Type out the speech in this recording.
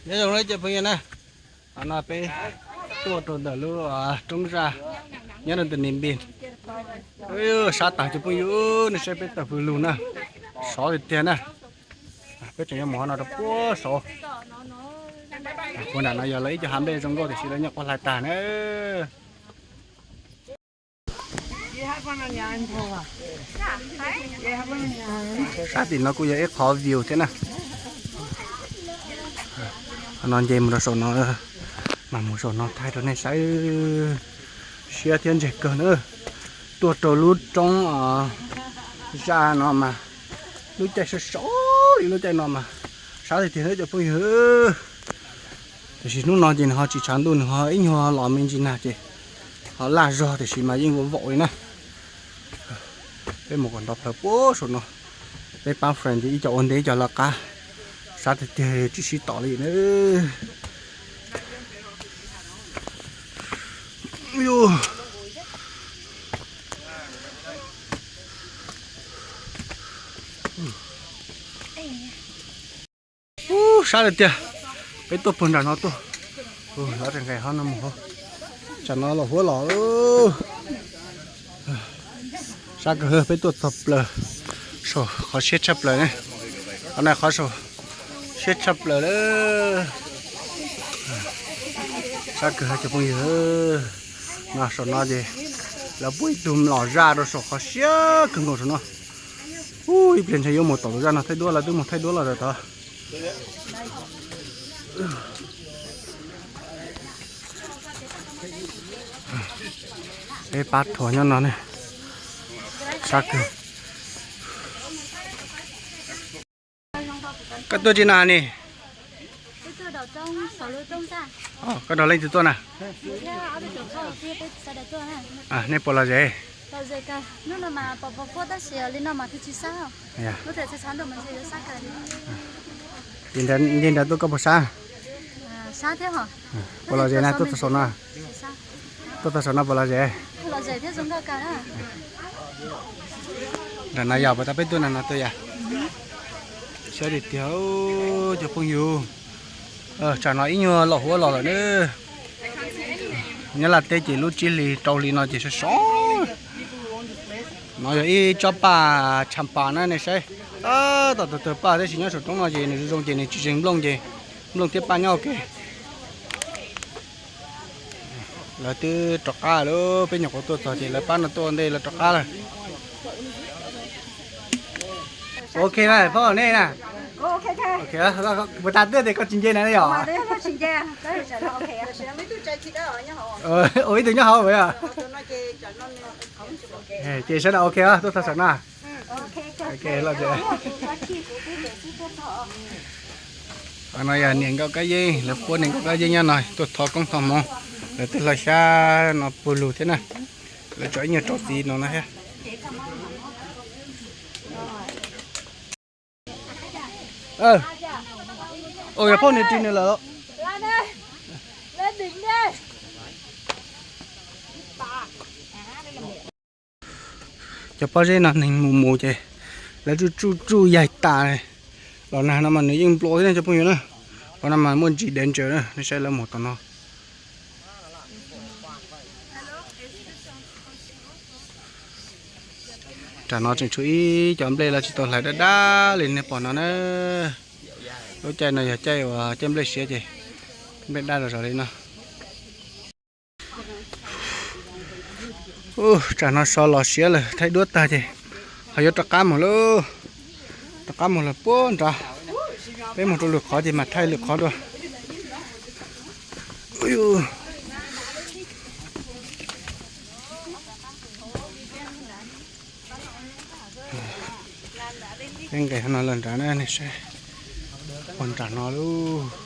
Nyob zoo na cov phooj ywg na, no peb tuaj rau ntawm lub roob zaj nyob rau ntawm Nij Npis. Sab tas cov phooj ywg, nej saib peb tawm pw lug na, sov tiag tiag na. Peb tseem yuav mus hov no rau puag saud. Puag nram no yog lawv ib co hav nplej zoo nkauj tiam sis lawv nyuam qhuav hlais tag na. Sab tim no kuj yog ib qhov view thiab na. No nce mus rau saum no, mas mus saum no thaij rau nej saib. Siab thiab ntseg kawg na. Tuaj rau lub roob zaj no mas lub caij sov sov li lub caij no mas sab tiag tiag na cov phooj ywg. Tiam sis hnub no ces nws ho tsis tshav ntuj, nws ho ib nyuag los me ntsis nag ces ho laj zog tiam sis mas yeej vaum vaum li na. Peb mus kom nto plaws puag saum no. Peb pab friend ces ib co ua ntej ib co lawv qab. Sab tiag tiag tsis sib tom li na. Ub, sab tiag tiag. Peb tuaj puag nram no tuaj. Lov tseem nqes hov no mus hauv. Tsam no los huab los. Sab kawg, peb tuaj txog plaws saum qhov siab tshaj plaws ne. Qhov no qhov saum siab tshaj plaws lawm. Sab kawg cov phooj ywg. No saum no ces lawv pub ib tug mlom zaj rau saum qhov siab kawg nkaus saum no. Ub, ib pliag ntshe yuav mus tom tus zaj no thaij duab, lawv twb mus thaij duab los tod. Peb pab thuam nyob no ne. Sab kawg. Koj tuaj tsis na ni? Koj nrog leej twg tuaj na? Nej puas lom zem? Ces nrad tuaj koj puas sab? Puas lom zem na, tuaj txog saum no? Tuaj txog saum no puas lom zem? Nram no yog puas tau peb tuaj nram no tuaj yom? Siab tiag tiag cov phooj ywg. Tsam no ib nyuag los huab los lawm na. Nyob Laj teb ces lub tsib hlis rau hli no ces sov sov. No yog ib tsob paj tsham pas na nej saib. Tab tom tawg tawg paj tab sis nyob saum roob no ces nws zoo zoo ces nws tsis zeeg nplooj ces nplooj thiab paj nyob ua ke. Lawv twb rov qab lawm, peb nyuam qhuav tuaj txog ces lawv pab no tuaj ua ntej lawv rov qab lawm. Ok na, phauj nej na. Puas tas twj ces koj tsis nce na yom? Ua ib tug nyob hauv yom? Ces sawv daws ok, tuaj txog saum no. No yog niam nkauj kab yeeb, lawv puab niam nkauj kab yeeb nyob no tuaj thov koob thov hmoov, lawv twb hla xyab no puag lug thiab na. Lawv tso ib nyuag rau txiv no no thiab. Yog phauj nws ris nws lawm. Cov pob zeb no neeg mus mus ces lawv tsuj tsuj tsuj yaig tas. Los nag no mas nws yeej nplua thiab cov phooj ywg na. Qhov no mas muaj ntsis danger na, nej saib lawv mus tom no. Nram no tseem tshuav ib co nplej lawv tsis tau hlais dab dab li nej pom no na. Lub caij no yog caij uas caij nplej siav ces nplej daj zom zaws li no. Tsam no so los siav lawm, thaij duab tag ces ho yuav rov qab mus lauj. Rov qab mus lawm puag nrad. Peb mus rau lwm qhov ces mam thaij lwm qhov dua. Peb nqes no lawm nrad na, nej saib puag nram no lauj.